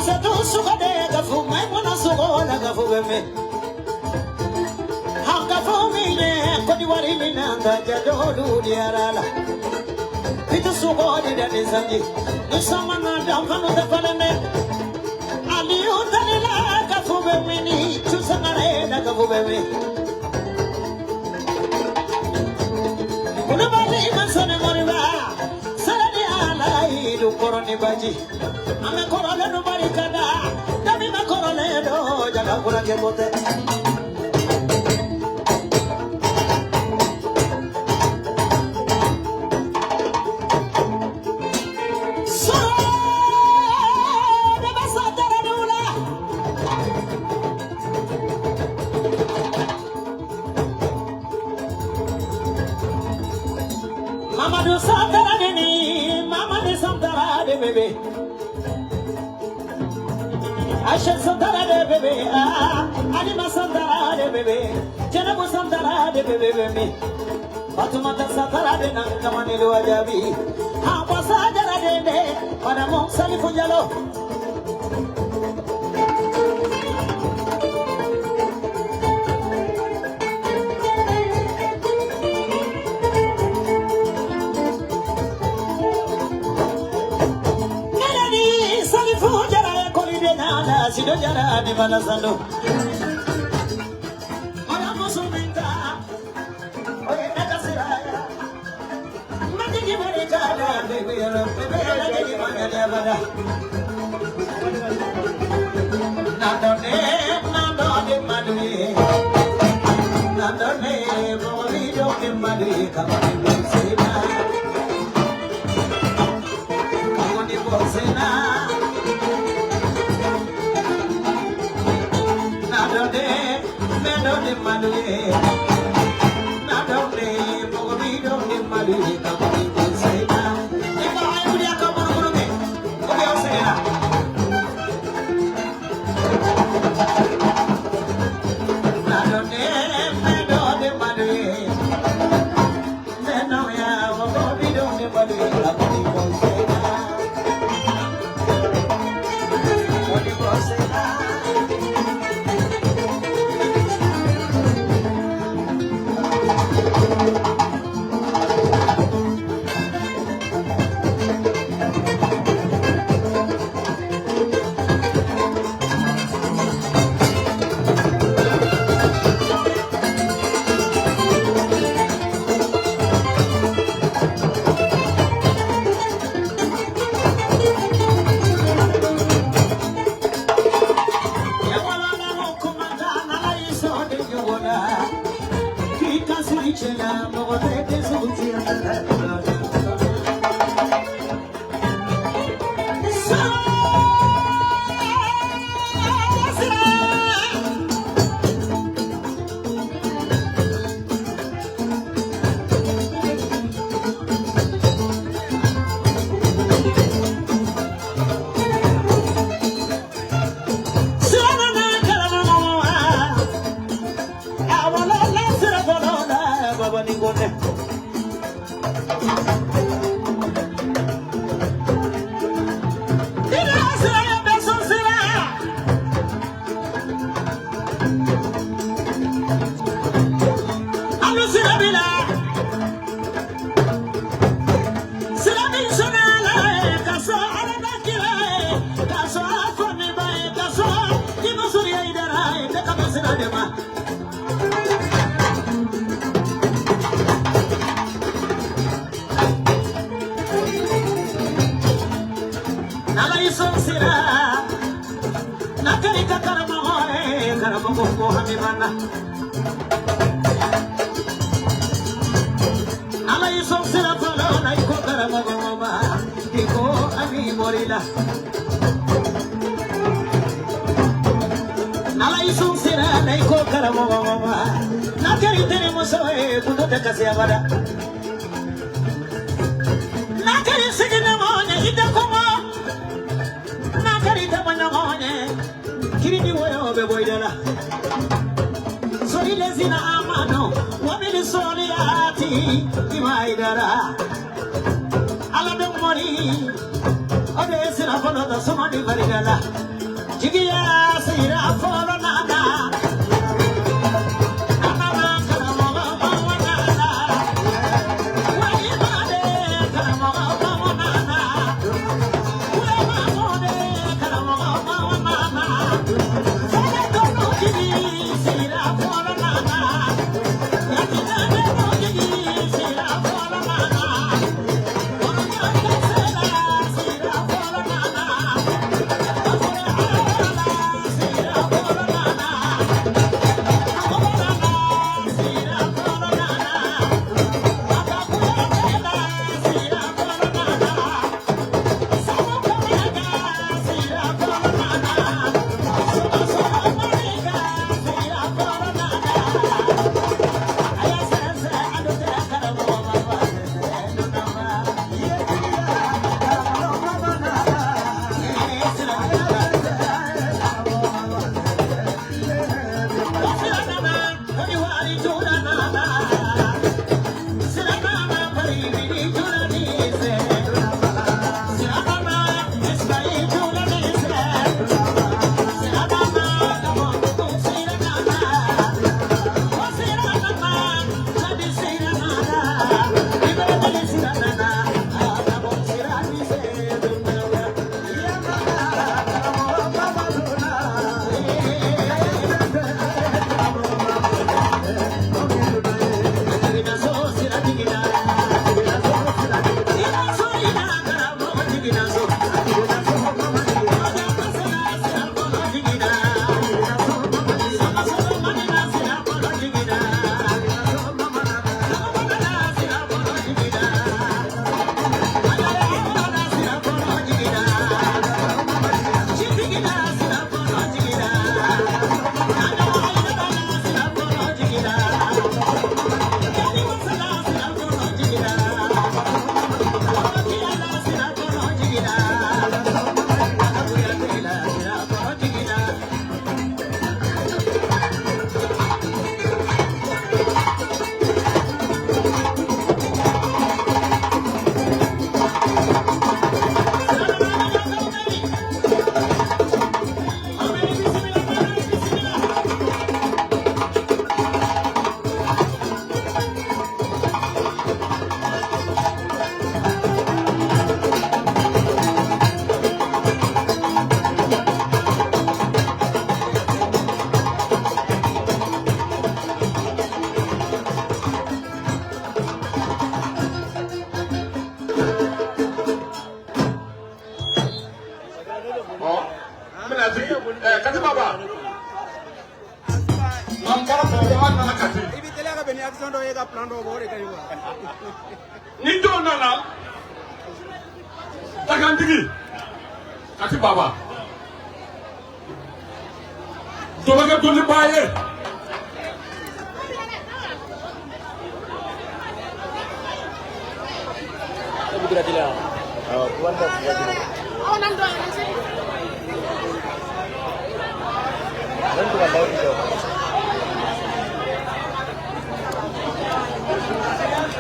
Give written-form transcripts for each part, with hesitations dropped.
Asatu sugade gafu maimuna sugola gafu beme Hanga mine kodi wari minanda jadolu diarala Pitu sugodi dani sanji Nisamana damfanu tafalene Aliyu dalila gafu bemini Chusangare da gafu beme Kulubali masone moriba Sarani alai du koroni baji Ame korole no barikada Dami ma korole do jaga kura ke bote Mamadou Santara nini Mamadou Santara de bébé Aisha Santara de bébé Alima Santara de bébé Jenabu Santara de bébé bébé Fatoumata Santara de Nankamani Luajabi Hawa Sajara de de Madame Salifou Diallo Sido jara ni manasando Ora musuminta Oye nakasiraya Majigi barikada bebe yalo bebe majigi manada bada Nadone nadone madwe Nadone mori do madwe kamani bosena Kamani bosena Ni dɔw nana takantigi Kati Baba dɔ bɛ kɛ dɔnnibaa ye.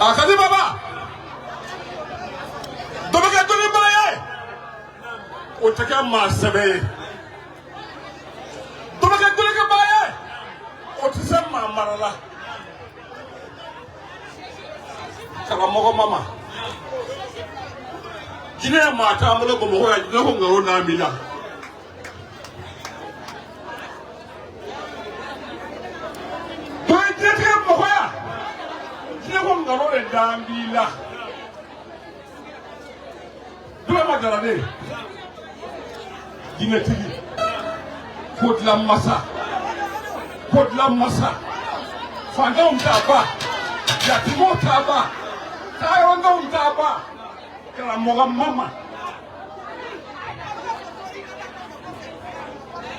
A Kati Baba dɔ bɛ kɛ dɔnnibaa ye, o tɛ kɛ maa sɛbɛ ye. Dɔ bɛ kɛ dɔnnikɛbaa ye, o tɛ se maa mara la. Karamɔgɔ mama jinɛ ye maa t'an bolo Bamakɔ yan, jinɛ ko nkalon n'a mi la. Dɔ ye jinɛ tigɛ Bamakɔ yan, jinɛ ko nkalon de d'an b'i la. Dɔ ma jaraden jinɛtigi ko dilan masa, ko dilan masa, fantanw t'a ba, yatimɛw t'a ba, taayɔrɔntanw t'a ba, karamɔgɔ mama.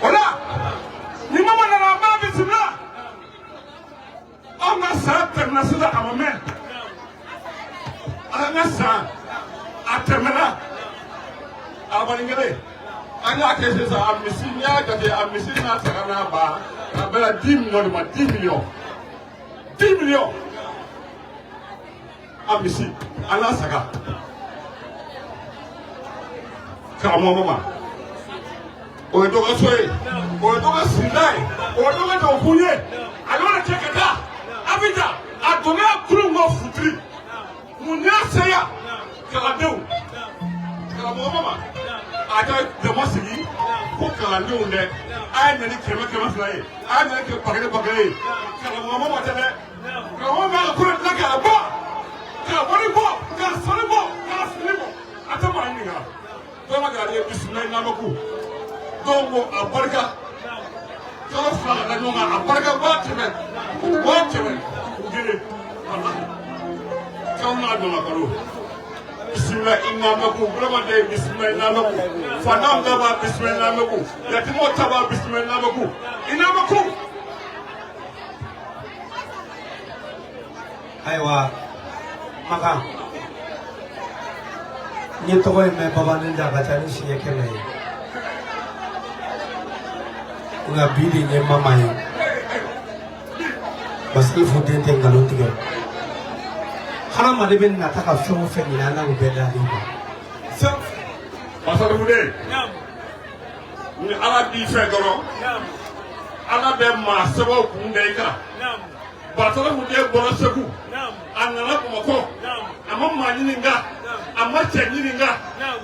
O la ni mama nana an b'a bisimila. Anw ka san tɛmɛna sisan, a ma mɛn. An ka san a tɛmɛna arabani kelen, an y'a kɛ sisan a misi, n'i y'a jate a misi n'a saga n'a ba, a bɛnna 10 millions de ma, 10 millions, 10 millions a misi a n'a saga. Karamɔgɔ ma, o ye dɔ ka so ye, o ye dɔ ka sigida ye, o ye dɔ ka jagokun ye. A y'o de kɛ ka taa Abidjan. A donna kurun kɔ futiri. Mun y'a se yan? Kalandenw. Karamɔgɔ ma, a ka jama sigi ko kalandenw dɛ, a ye na ni 100 200 ye, a ye na ni 1000 1000 ye. Karamɔgɔ ma tɛ dɛ, karamɔgɔ b'a ka kura dilan k'a bɔ, k'a wari bɔ, k'a sanu bɔ, k'a fini bɔ, a tɛ maa ɲininka. Dɔw ma gari ye bisimila ɲamaku. Dɔw ko a barika kalo 2 ka da ɲɔgɔn kan, a barika 100,000 100,000 kelen walahi. Kalo n'a donna kalo bisimila i namaku buramaden bisimila i namaku, fantanw ta b'a bisimila i namaku, yatimɛw ta b'a bisimila i namaku, i namaku. Ayiwa Makan, n ye tɔgɔ in mɛn babanin da ka ca ni siɲɛ 100 ye, nka bi de n ye mama ye, parce que fuden tɛ nkalon tigɛ. Hadamaden bɛ nata ka fɛn o fɛn ɲini, an n'o bɛɛ d'ale ma. Fɛn o fɛn. Masadugunden, ni Ala b'i fɛ dɔrɔn, Ala bɛ maa sɛbɛw kun da i kan. Basalamunden bɔra Segu, a nana Bamakɔ, a ma maa ɲininka, a ma cɛ ɲininka,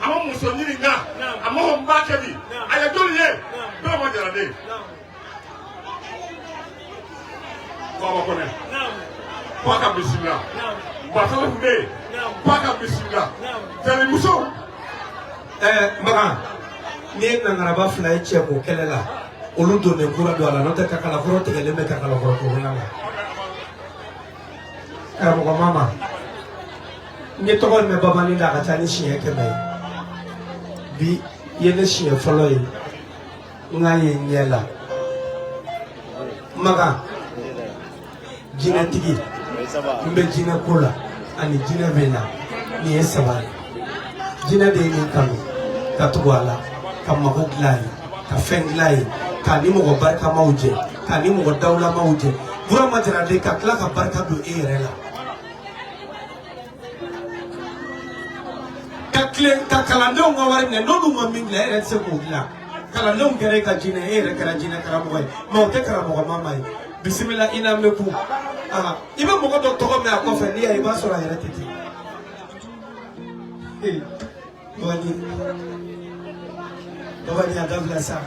a ma muso ɲininka, a ma fɔ n b'a kɛ di, a ye joli ye bɛɛ ma jaraden. Baba Kɔnɛ ko a ka bisimila, Basalamunden ko a ka bisimila, jelimuso. Makan, n'i ye nangaraba 2 ye cɛ ko kɛlɛ la, olu donnen kura don a la, n'o tɛ kakalakɔrɔ tigɛlen bɛ kakalakɔrɔ koroya la. Karamɔgɔ mama, n ye tɔgɔ in mɛn babanin da a ka ca ni siɲɛ 100 ye, bi i ye ne siɲɛ fɔlɔ ye n k'a ye n ɲɛ la. Makan, jinɛtigi, n bɛ jinɛ ko la ani jinɛ bɛ na, nin ye 3 ye. Jinɛ de ye nin kanu ka tugu a la, ka mago dilan a ye, ka fɛn dilan a ye, k'a ni mɔgɔ barikamaw jɛ, k'a ni mɔgɔ dawulamaw jɛ. Burama Jaraden, ka tila ka barika don e yɛrɛ la, ka tilen ka kalandenw ka wari minɛ, n'olu ma min dilan, e yɛrɛ tɛ se k'o dilan. Kalandenw kɛra e ka jinɛ, e yɛrɛ kɛra jinɛ karamɔgɔ ye, mɛ o tɛ karamɔgɔ mama ye. Bisimila i n'a mɛn ku. I bɛ mɔgɔ dɔ tɔgɔ mɛn a kɔfɛ, n'i y'a ye i b'a sɔrɔ a yɛrɛ tɛ ten. Dɔgɔnin, dɔgɔnin, a dabila sa.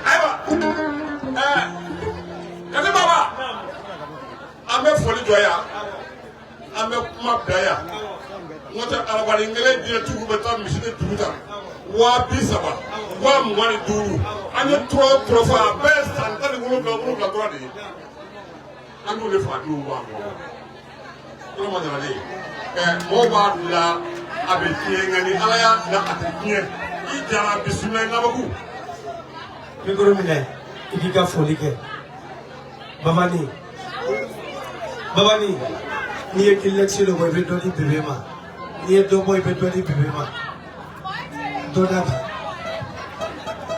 Ayiwa, Kati Baba, an bɛ foli jɔ yan, an bɛ kuma bila yan. N'o tɛ arabaden kelen diɲɛ tugu bɛ taa misi ni dugu ta 30,000, 25,000. An ye tura o tura fɔ, a bɛɛ ye san 17 7 kura de ye. An t'olu faga denw bɔ a kɔnɔ. Kɔnɔ ma nana ne ye. Mɔgɔw b'a bila a bɛ tiɲɛ, nka ni Ala y'a bila a tɛ tiɲɛ. I jara bisimila i nabaku. Micro minɛ, i k'i ka foli kɛ. Babani, babani, n'i ye kilɛti dɔ bɔ, i bɛ dɔ di bebe ma. N'i ye dɔ bɔ, i bɛ dɔ di bebe ma. Dɔ d'a ma.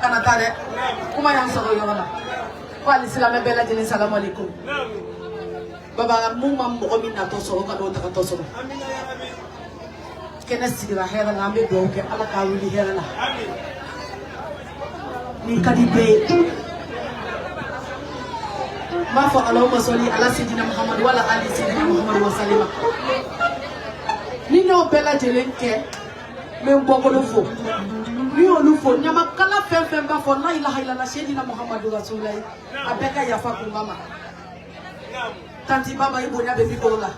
Kana taa dɛ, kuma y'an sɔrɔ yɔrɔ la ko hali silamɛ bɛɛ lajɛlen, salamu aleykum. Baba, mun ma mɔgɔ min natɔ sɔrɔ ka n'o tagatɔ sɔrɔ. Kɛnɛ sigira hɛrɛ la, an bɛ dugawu kɛ Ala k'a wuli hɛrɛ la. Nin ka di bɛɛ ye. N b'a fɔ alahuma sɔli ala sidina Muhamadu wala ali sidina Muhamadu wa salima. Ni n y'o bɛɛ lajɛlen kɛ, n bɛ n bɔkolo fo. Ni y'olu fo, ɲamakala fɛn fɛn b'a fɔ la ilaha illallah sidina Muhamadu rasulayi, a bɛɛ ka yafa kunba ma. Tanti Baba, i bonya bɛ mikoro la.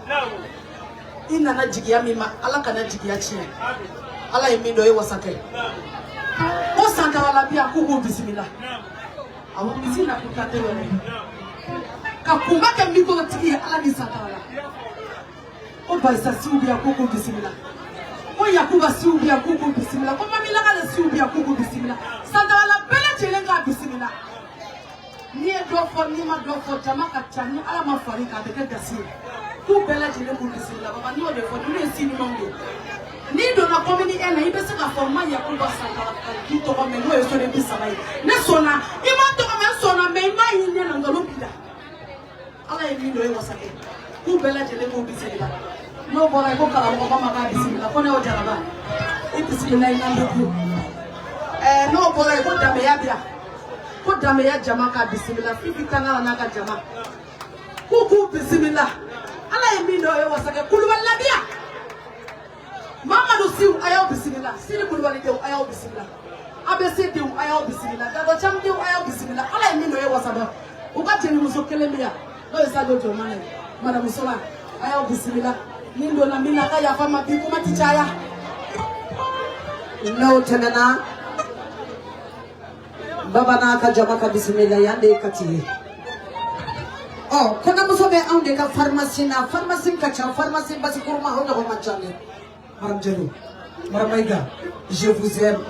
I nana jigiya min ma, Ala kana jigiya tiɲɛ. Ala ye min dɔn, e wasa kɛ. Ko sankara bi yan, k'u k'u bisimila. Awɔ, misi na kun tɛ yɛrɛ. Ka kunba kɛ mikorotigi ye, Ala ni sankara la. Ko Bayisa siw bi yan, k'u k'u bisimila. Ko Yakuba siw bi yan, k'u k'u bisimila. Ko Mamilakale siw bi yan, k'u k'u bisimila. Sankara la bɛɛ lajɛlen k'a bisimila. N'i ye dɔ fɔ, n'i ma dɔ fɔ, jama ka ca, ni Ala ma far'i kan, a bɛ kɛ gasi ye. K'u bɛɛ lajɛlen k'u bisimila. Baba, n'i y'o de fɔ, ninnu ye si ɲumanw de ye. N'i donna commune 1 na, i bɛ se k'a fɔ n ma Yakuba Sankara ka du tɔgɔ mɛn, n'o ye soden 30 ye. Ne sɔnna, i ma tɔgɔ mɛn, n sɔnna, mɛ i m'a y'i ɲɛ na, nkalon b'i la. Ala ye min dɔn, e wasa kɛ. K'u bɛɛ lajɛlen k'u bisimila. N'o bɔra yen, ko karamɔgɔ ma k'a bisimila, ko ne y'o jaraba. I bisimila i n'an bɛ ku. N'o bɔra yen, ko danbeya bi yan, ko danbeya jama ka bisimila. Fifi Tangara n'a ka jama, k'u k'u bisimila. Ala ye min dɔn, o ye wasakɛ Kulubali labiya. Mamadu Siw, a y'aw bisimila. Sini Kulubali denw, a y'aw bisimila. ABC denw, a y'aw bisimila. Dado Cam denw, a y'aw bisimila. Ala ye min dɔn, o ye wasadɔ. U ka jelimuso kelen bɛ yan, n'o ye Sadio Jomana ye. Madamu Sola, a y'aw bisimila. Ni donna min na, a ka yafa n ma, bi kuma ti caya. N'o tɛmɛna, baba n'a ka jama ka bisimila. Yan de ye Kati ye. Ɔ, kɔnɔmuso bɛ anw de ka pharmacie na. Pharmacie ka ca, pharmacie basikuruma o ɲɔgɔn man ca dɛ. Madame Diallo, Madame Maïga, je vous aime.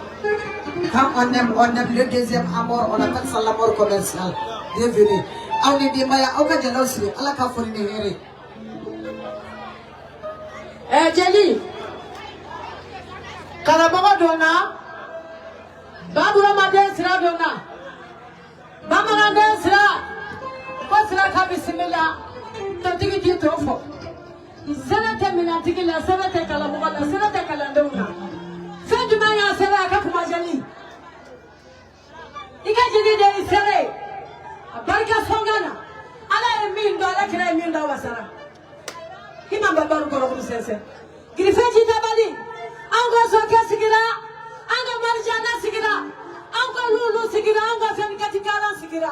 Quand on aime, on aime. Le deuxième amour, on appelle ça l'amour commercial. Bienvenue. Aw ni denbaya, aw ka jalaw siri. Ala ka foli ni hɛrɛ. Ɛ, jeli karamɔgɔ donna, baburamaden sira donna, bamananden sira ko sira ka bisimila. Tontigi k'i to fɔ, sɛbɛn tɛ minɛntigi la, sɛbɛn tɛ kalamɔgɔ la, sɛbɛn tɛ kalandenw na. Fɛn jumɛn y'a sɛbɛn? A ka kuma jeli i ka jeli de y'i sɛbɛn ye. A barika sɔnga na, Ala ye min dɔn, Ala kira ye min dɔn, wasara himan ba baru kɔrɔ kuru sɛnsɛn girife ji dabali. An ka sokɛ sigira, an ka marijana sigira, an ka lulu sigira, an ka fɛn katikalan sigira.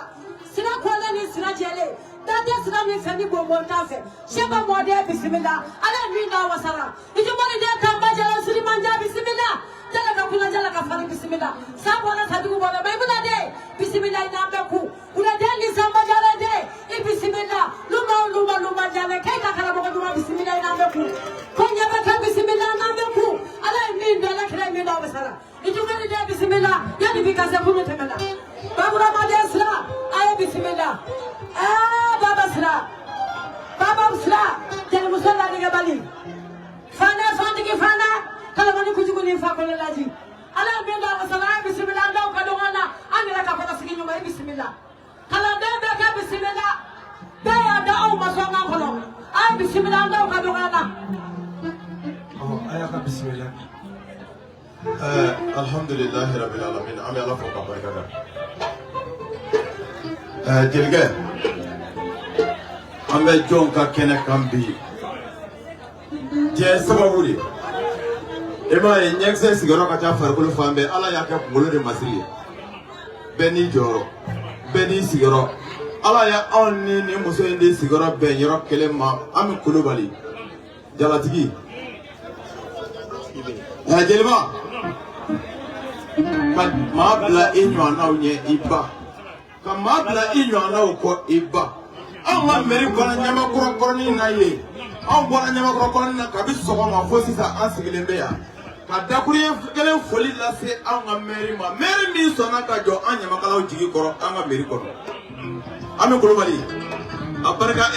Sira kɔlɛ ni sira jɛlen da tɛ sira min fɛ, ni bonbon t'a fɛ. Sɛba mɔden bisimila. Ala ye min da, wasara. Ijumari den tanba jala sirimanja bisimila. Jala ka kuna, jala ka fari bisimila. Sa bɔra, sadugu bɔra, maimuna den bisimila. I n'an bɛ ku wuladen ni sanba jala den i bisimila. Luma o luma luma jala k'e ka karamɔgɔ duman bisimila. I n'an bɛ ku ko ɲɛbɛ ka bisimila, n'an bɛ ku. Ala ye min dɔn, Ala kira ye min dɔn, wasara. Ijumari den bisimila. Yanni bi ka se kunu tɛmɛna. Baburama den sira, a ye bisimila. Ɛɛ, baba sira, baba sira, jelimuso ladigɛbali fana, fantigi fana, kalamani kujugu ni fa kɔnɔ laji. Ala ye min dɔn, wasara. A ye bisimila. An daw ka dɔgɔ na, an yɛrɛ ka kɔnɔ sigi ɲuman. I bisimila. Kalanden bɛɛ kɛ bisimila. Bɛɛ y'a da aw ma sɔn kan kɔnɔ. A ye bisimila. An daw ka dɔgɔ na. A y'a ka bisimila. Alhamdulilahi rabbil alamin, an bɛ Ala fo ka barika da. Jelikɛ, an bɛ jɔn ka kɛnɛ kan bi? Diɲɛ sababu de e m'a ye, ɲɛkisɛ sigiyɔrɔ ka ca farikolo fan bɛɛ. Ala y'a kɛ kunkolo de masiri ye. Bɛɛ n'i jɔyɔrɔ, bɛɛ n'i sigiyɔrɔ. Ala ye anw ni nin muso in de sigiyɔrɔ bɛn yɔrɔ kelen ma. An bɛ Kulubali jalatigi. Jeliba, ka maa bila i ɲɔgɔnnaw ɲɛ, i ba ka maa bila i ɲɔgɔnnaw kɔ, i ba. Anw ka mɛri bɔra Ɲamakɔrɔ kɔrɔnin na yen. Anw bɔra Ɲamakɔrɔ kɔrɔnin na kabi sɔgɔma fo sisan, an sigilen bɛ yan ka dakuruɲɛ kelen foli lase anw ka mɛri ma, mɛri min sɔnna ka jɔ an ɲamakalaw jigi kɔrɔ an ka mɛri kɔnɔ. An bɛ Kulubali a barika.